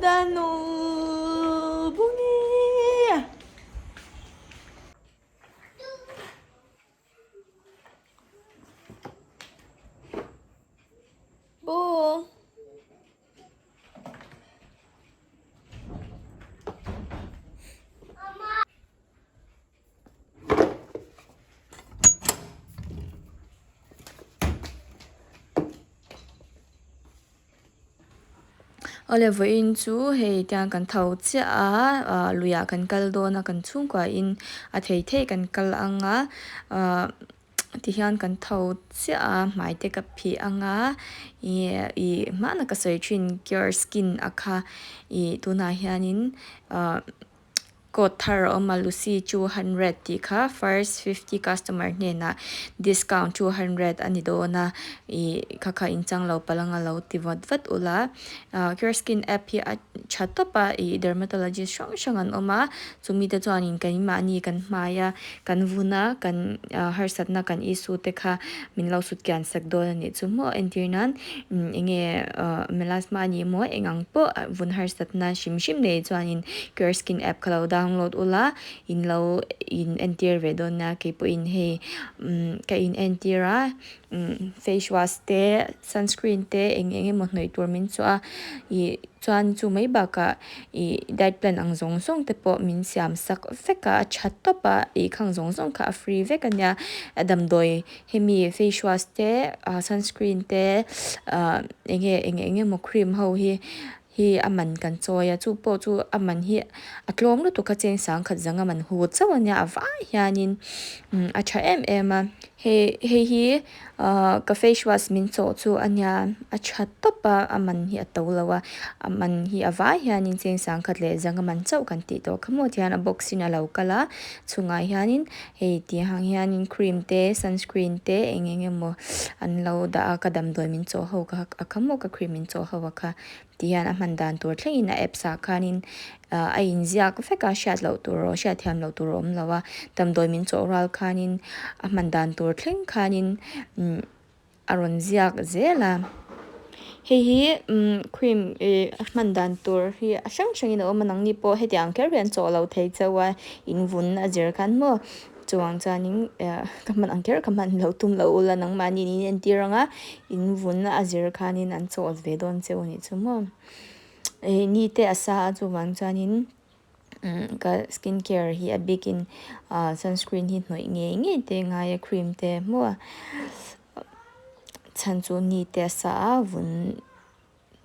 Danu Bungi. Bu. Awle vawiin chu hei tiang kan tho chiah a ah luiah kan kal dawn a kan chhungkua in a thei thei kan kal ang a ah tihian kan tho chiah a hmai te ka phih ang a ih ih hmanah ka sawi thin cure skin a kha ih tunah hianin ah. Code thar a awm a, Lucy 200 tih kha first 50 customer hnenah discount 200 a ni dawn a, ih kha kha inchang lo palh anga lo ti vat vat ula. Ah Cure Skin app hi a tha tawp a, ih dermatologist hrang hrang an awm a, chumi te chuanin keimahni kan hmai a, kan vun a, kan harsatna kan issue te kha min lo sut kian sak dawn a nih chu maw entir nan eng nge melasma a ni maw eng ang pawh vun harsatna hrim hrim nei chuanin Cure Skin app kha lo download ula in lo in entir ve dawn nia keipawhin hei ka in entir a face wash te sunscreen te eng eng emaw hnawih tur min chhuah a ih chuan chu mai bakah ih diet plan ang zawng zawng te pawh min siam sak vek a a tha tawp a ih khang zawng zawng kha a free vek a nia a damdawi hemi face wash te ah sunscreen te ah eng nge eng eng emaw cream ho hi hi a man kan chawi a chu pawh chu a man hi a tlawm lutuk a cheng sangkhat zanga man hu chauh a nia a vai hianin a tha em em a. Hei hei hi ahh ka face wash min chawh chu a nia a tha tawp a a man hi a to lo a a man hi a vai hianin cheng sangkhat leh zanga man chauh kan tih tawh kha maw tihian a box in a lo kal a chungah hianin hei tih ang hianin cream te sunscreen te eng eng emaw an lo dah a ka damdawi min chawh ho kha a kha maw ka cream min chawh ho a kha. Ti hian a hman dan tur thlengin a apps ah khanin ah a inziak vek a hriat loh tur aw hriat thiam loh tur a awm lo a damdawi min chawh rual khanin a hman dan tur thleng khanin umm a rawn ziak zel a hei hi umm cream ih a hman dan tur hi a hrang hrangin a awm a nangni pawh hetiang kher hian chawh lo thei chauh a invun a zir khan maw. Chuvang chuanin ka hman ang kher ka hman lo tum lo ula nangmahni in entir anga in vun a zir khanin an chawl ve dawn che u nih chu maw. Hei ni te a sa a chuvang chuanin ka skin care hi a bikin sunscreen hi hnawih ngei ngei te ngai a cream te maw chhan chu ni te a sa a vun.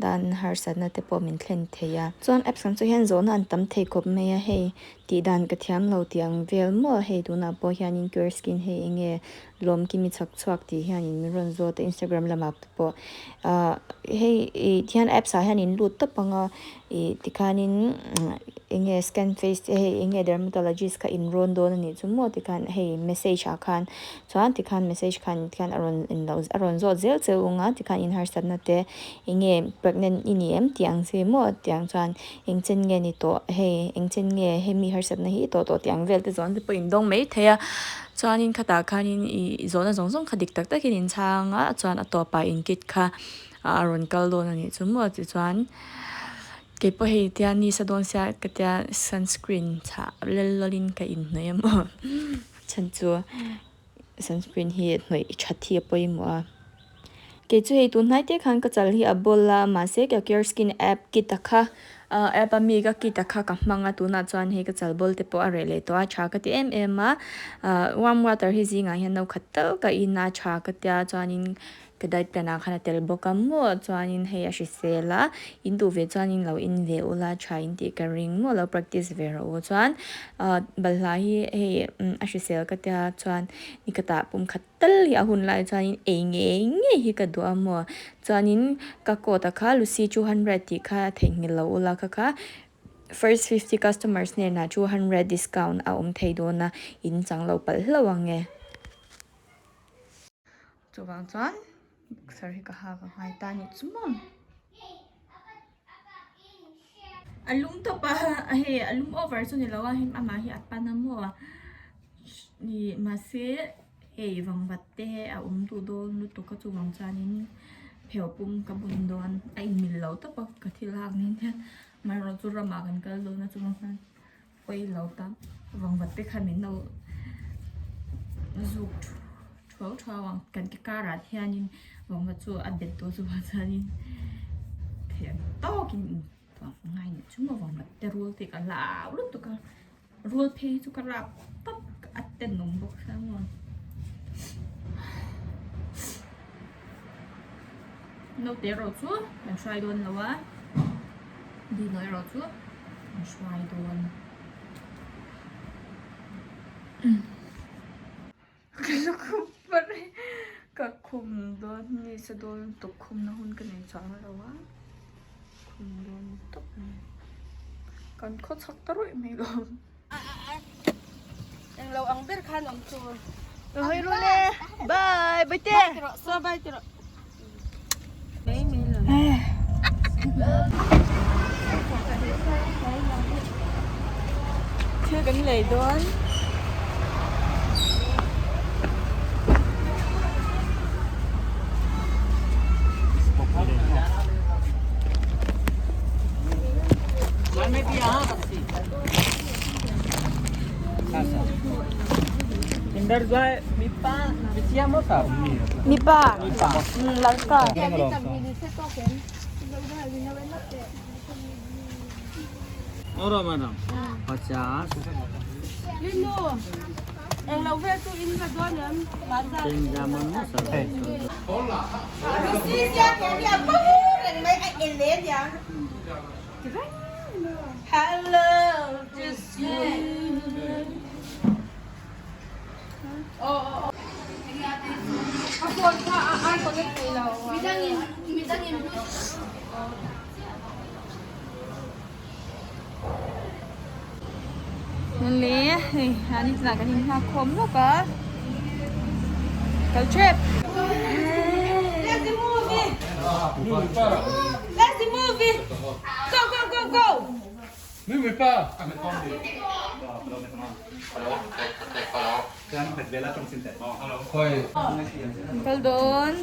Dan harsatna te pawh min thlen thei a. Chuan apps kan chu hian zawhna an tam thei khawp mai a, hei tih dan ka thiam lo tih ang vel maw hei tunah pawh hianin Cure Skin hei eng nge lawmkimi chhak chhuak tih hianin min rawn zawt a Instagram lamah te pawh ah hei ih tihian apps ah hian in lut tawp ang a ih tikhanin eng nge scan face te hei eng nge dermatologist kha in rawn dawn a nih chu maw tikhan hei message ah khan Chuan tikhan message khan tikhan a rawn in lo a rawn zawt zel che ung a tikhan in harsatna te eng nge pregnant i ni em tih ang che maw tiang chuan eng chen nge ni tawh hei eng chen nge hemi harsatna hi i tawh tawh tih ang vel te zawn te pawh in dawng mai thei a chuanin khatah khanin ih zawhna zawng zawng kha dik tak takin in chhang a chuan a tawpah in kit kha a rawn kal dawn a nih chu maw tichuan keipawh hei tia ni sa dawn sia ka tia sunscreen chhah lel lawlin ka inhnawih a maw. Chhan chu sunscreen hi hnawih that hi a pawimawh a. Kei chu hei tun hnai te khan ka chal hi a bawl a mahse ka Cure Skin app kit a kha ah app a mi ka kit a kha ka hmang a tunah chuan hei ka chal bawl te pawh a reh leh tawh a tha ka ti em em a ah warm water hi zingah hian no khat tal ka in a tha ka tia chuanin Ka diet plan ah khan a tel bawk a maw chuanin hei a hrisel a, in duh ve chuanin lo in ve ula tha in tih ka ring maw lo practice ve rawh u chuan ah balhla hi hei a hrisel ka tia chuan nikhatah pum khat tal hi a hun lai chuanin ei ngei ngei hi ka duh a maw chuanin ka code ah kha Lucy 200 tih kha theihnghilh lo ula kha kha first 50 customers hnenah 200 discount a awm thei dawn a in chang lo palh hlauh ang e. Chuvang chuan boxer hi ka hak a ngai ta anih chu maw. A lum tawp a hei a lum over chu ni lo a hei amah hi a pan a maw ih mahse hei vangvat te a awm duh dawn lutuk a chuvang chuanin pheu pum ka bun dawn a inmil lo tawp a ka thil hak nen hian. Amaherawhchu chu ramah kan kal dawn a chuvang chuan pawi lo ta vangvat te khan min lo zuk thuau thuau ang kan ke karah te hianin vangvat chu a bet dawn chuvang chuanin theih ang tawkin ngai nih chu maw vangvat te rul te ka hlau lutuk a. Rul phei hi chu ka rap tawp a tenawm bawk sia maw. Naute erawh chu kan hruai dawn lo a, Dino erawh chu kan hruai dawn. Ka lukhum par hi ka khum dawn ni sa dawn lutuk khumna hun ka nei chuang lo a khum dawn tawp a ni kan khaw chhak ta rawih mai lo. Englo ang ber khan awm chu. Ka hawi ru le bye bye te. Saw bye ti rawh. Thil kan lei dawn. Mipa lalpa Le hei an inah kan inhak khawm lawk a kal tep. Kal dawn.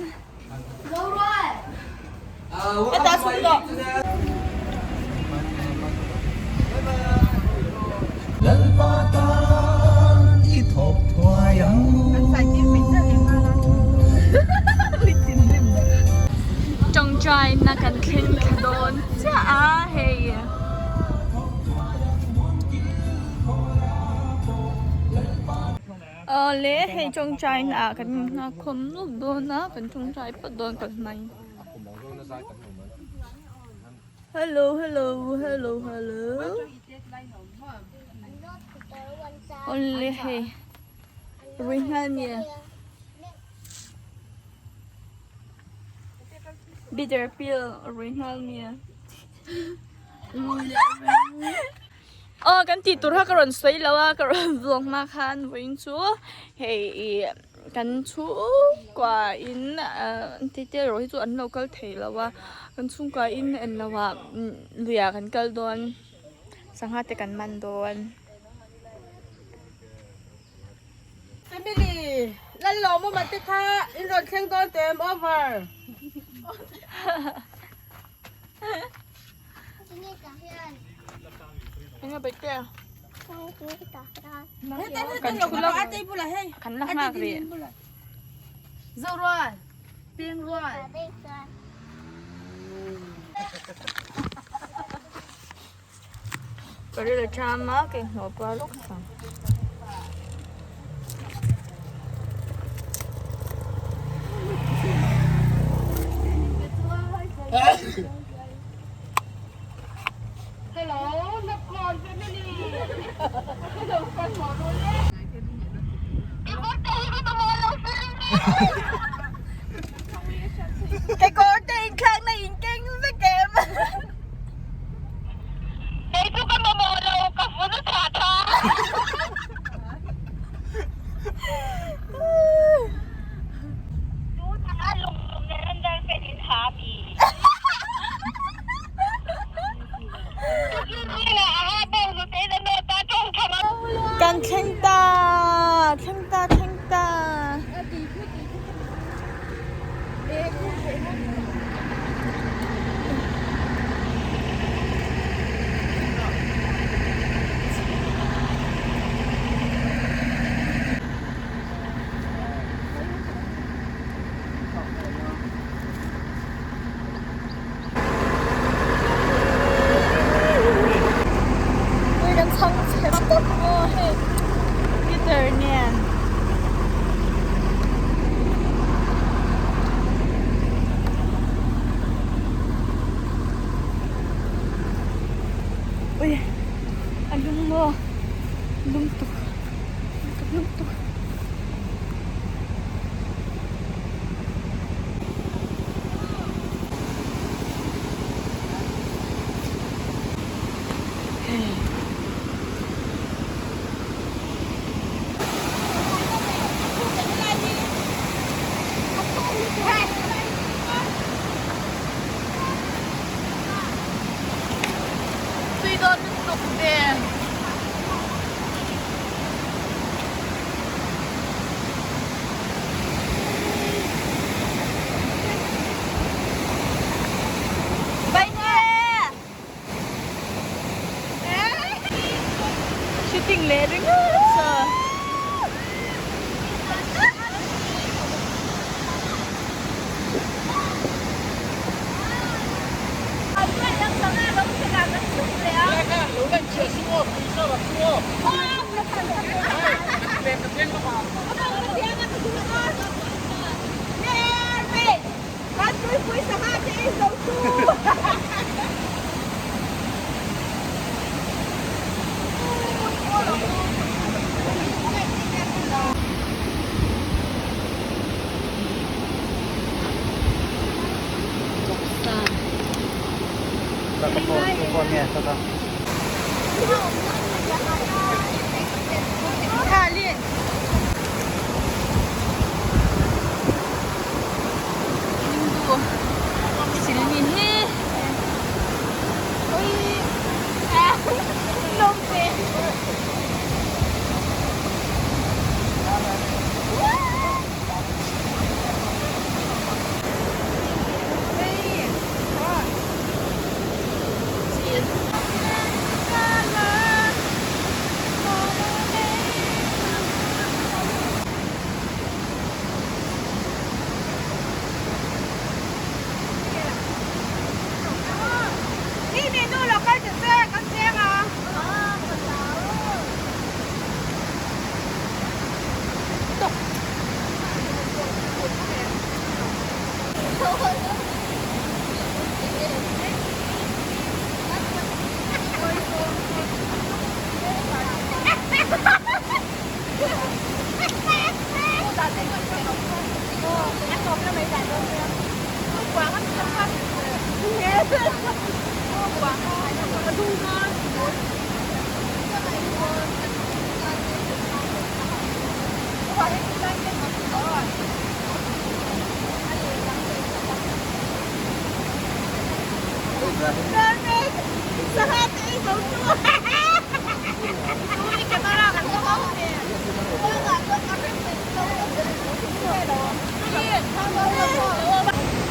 Hetah chhuk tawh. Tawngtaina kan thleng thla dawn chiah a hei. Awle hei tawngtai na ah kan innghakhawm nuk dawn a kan tawngtai phawt dawn kal hmai hello hello hello hello awle hei ruihna nia bitter pill ruihna nia. Aw kan tih tur kha ka rawn sawi lo a ka rawn vlog hma khan vawiin chu hei ih kan chhungkua in ah tete erawh hi chu an lo kal thei lo a kan chhungkua in en lo ah lui ah kan kal dawn sangha te kan man dawn. Family Lalawmawma te kha in rawn thleng dawn teh em over. Kan thu lawk kan la nghak rih. Ka ril a ṭam a kei hnawh puar lawk ang. Kekawr te inthlakna in keng vek em? Kei chu ka mamawh lo, ka vun a chhah tha. Chu thanga lung lung nen an dal pen in ha mi. Kan thleng ta, thleng ta, thleng ta.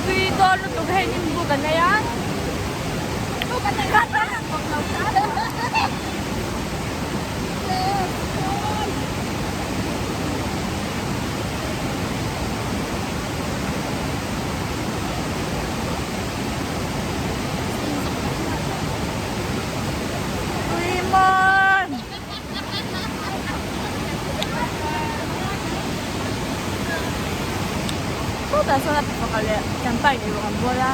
Tui dawn lutuk hei nimbu kan nei a. Tuimawn! Sawtah sawn a pakhat leh campine ei rawng an bawl a.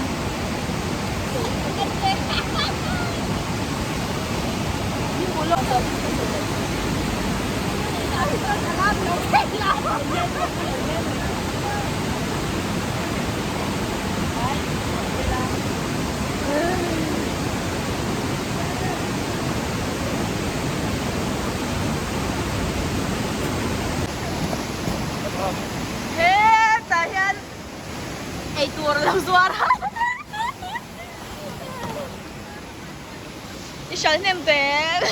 Hetah hian eitur a lo zuar a i hral hnem teh em.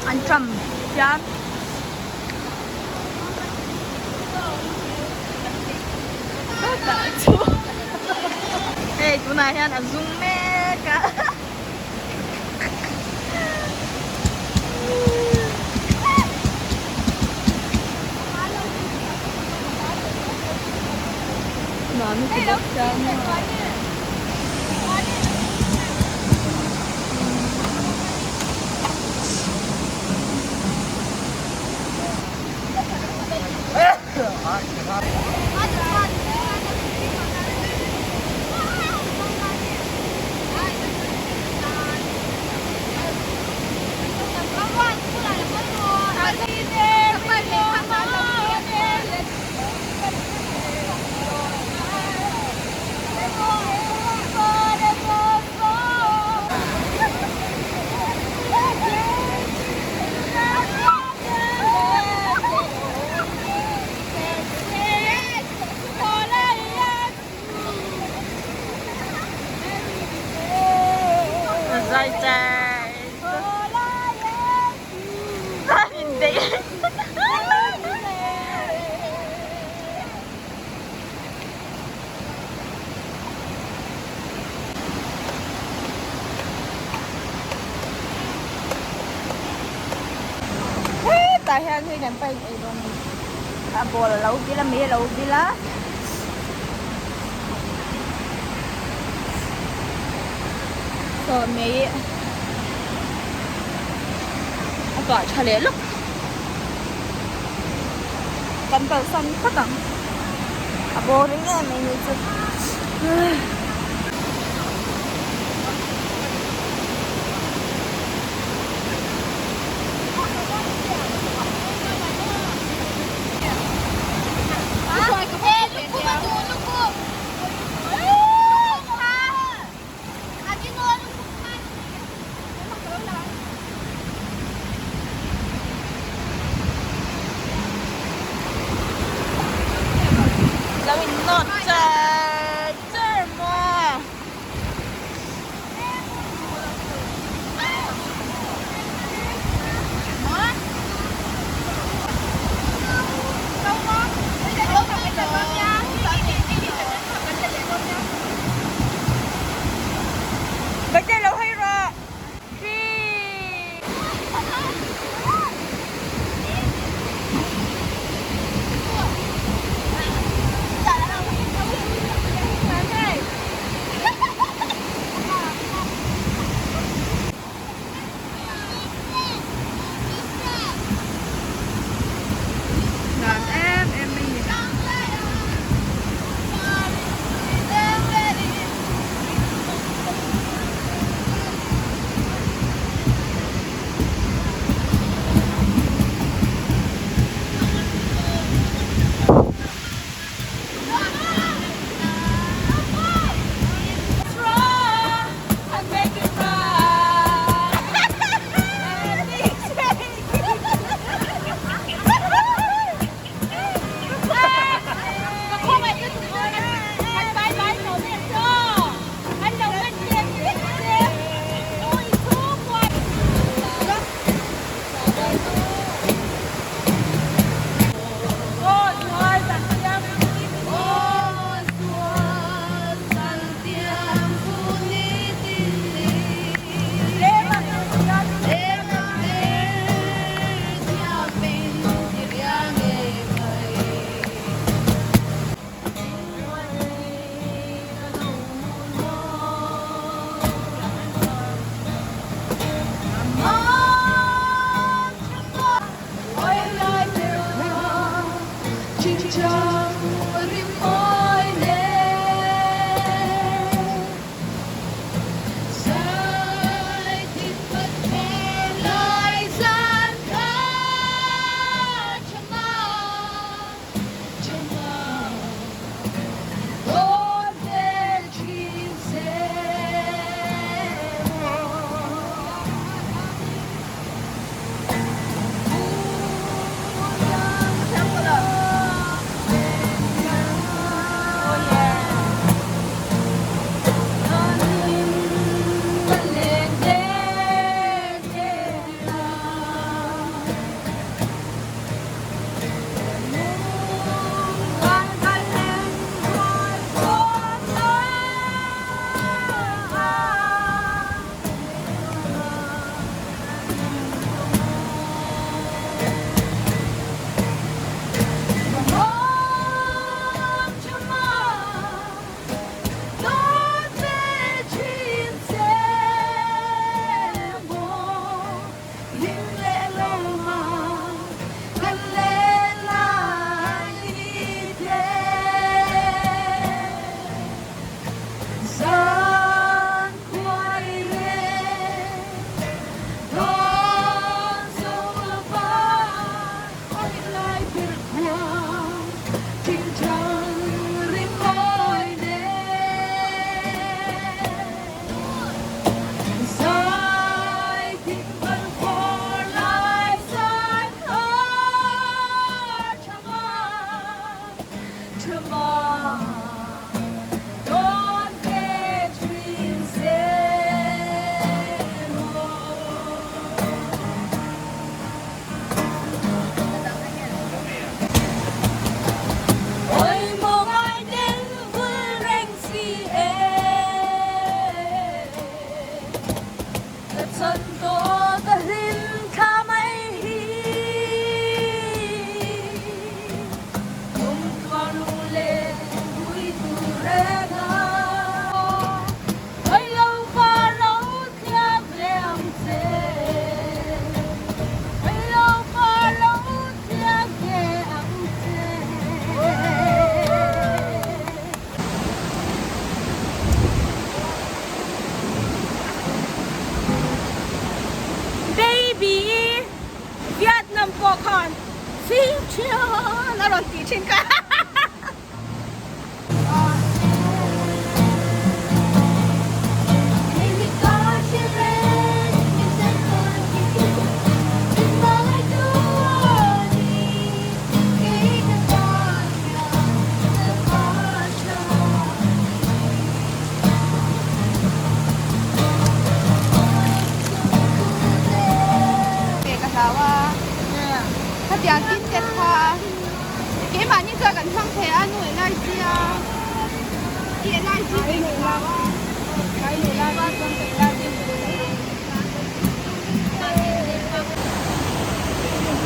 An tram hian hei tunah hian a zum mek a. Hetah hian hei kan pain ei dawn a ni. A ball a lo vil a, mei a lo vil a. Tawh mai a tuah tha leh lawk kan kalsan phawt ang a boring em mai ni chu. Lo in nawt char char maw. Bate lo hawi rawh.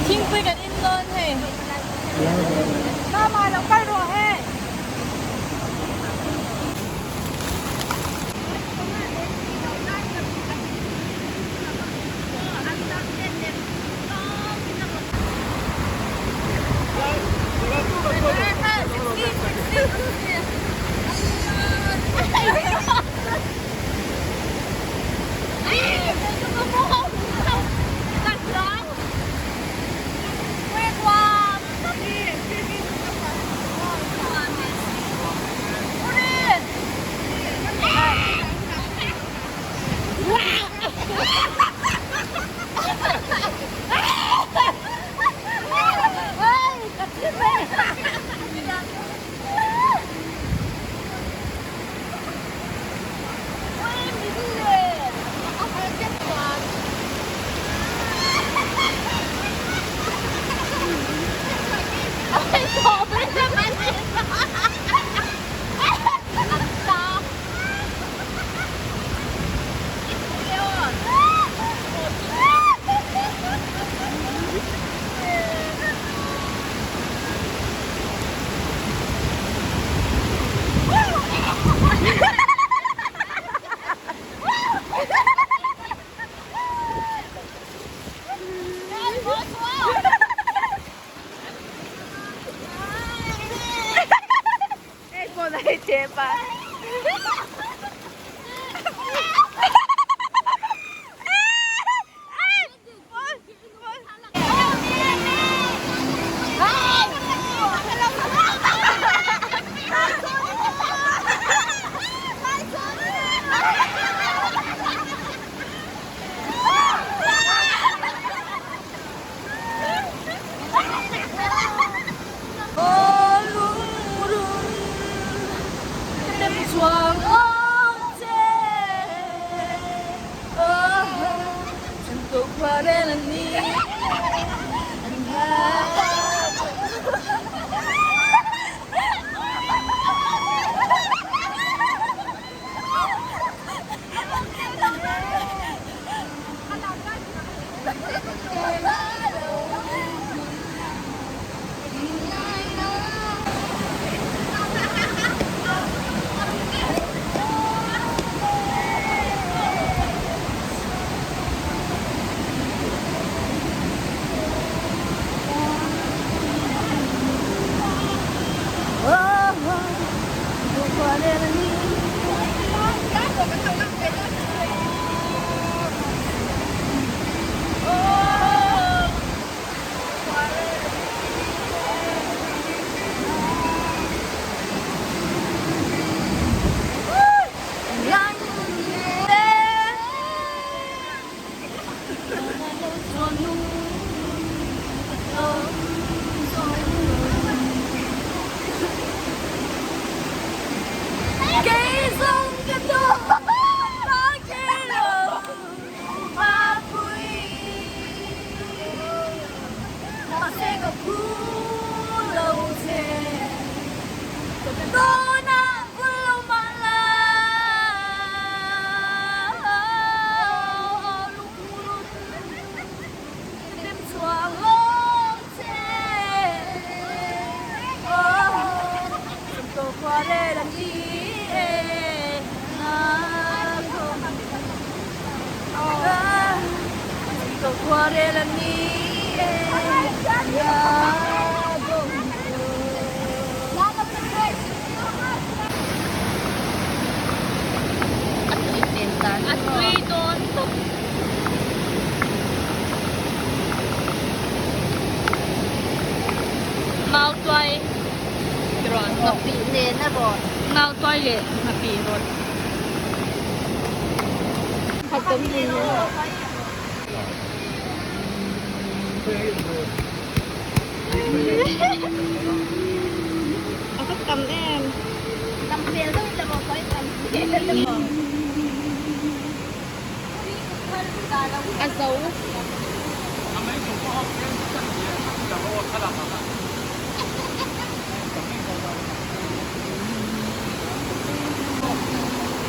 Thingpui kan in dawn hei. Mama lo kal rawh hei.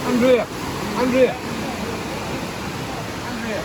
Andrea Andrea Andrea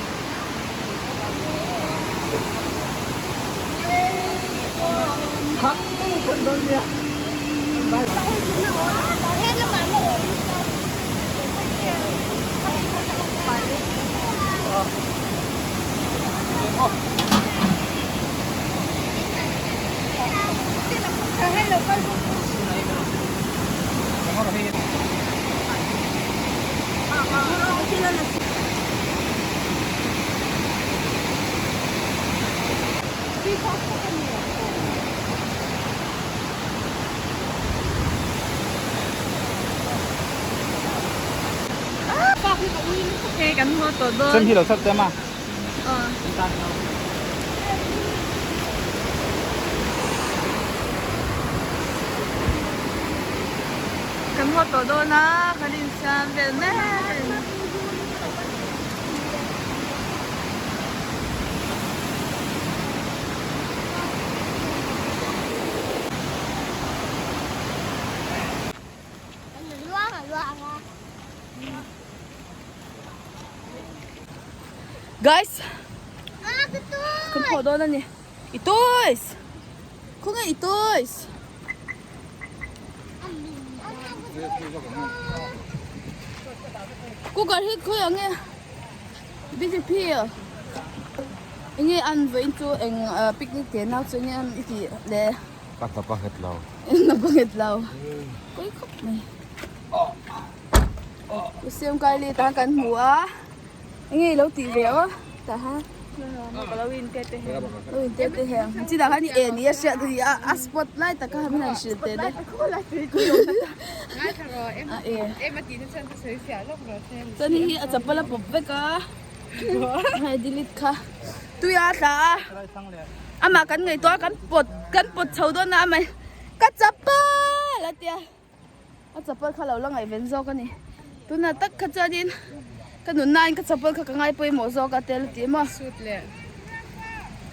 Chem hi lo sat te ma. Kan haw tawh dawn a, kan insiam vel mek a ni. Guys kan haw dawn a ni i toys khawnge i toys cooker hi khawi ang nge bjp enge an vawiin chu eng picnic te nau chu enge an i tih le ka hnap a nghet lo hnap a nghet lo pawi khawp mai. Siam kai li tan kan hmu a enge ilo tih ve aw tah hian lo in te te heng lo in te te heng chi dah khan i en i a hriat a ni a a spot lai tak kha min han hrilh teh le a e chuan hei hi a chapal a pawp vek a hei delete kha tui a tla a amah kan ngaihtuah a kan pawt kan pawt chho dawn a amah ka chapal a tia. A chapal kha lo la ngaihven zawk a ni. Tunah tak kha chuanin ka nunnain ka chapal kha ka ngai pawimawh zawk a tel tih maw?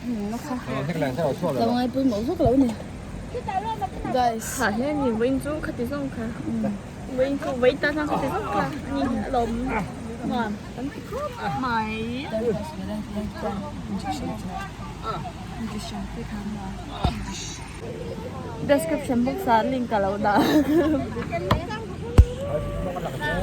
Nunna kha lo ngai pawimawh vak lo a ni. Guys. Tha hle a ni vawiin chu khati zawng kha vawiin chu vawiin tan khan khati zawng kha a ni a lawm nuam kan ti khawp mai. Description box ah link ka lo dah.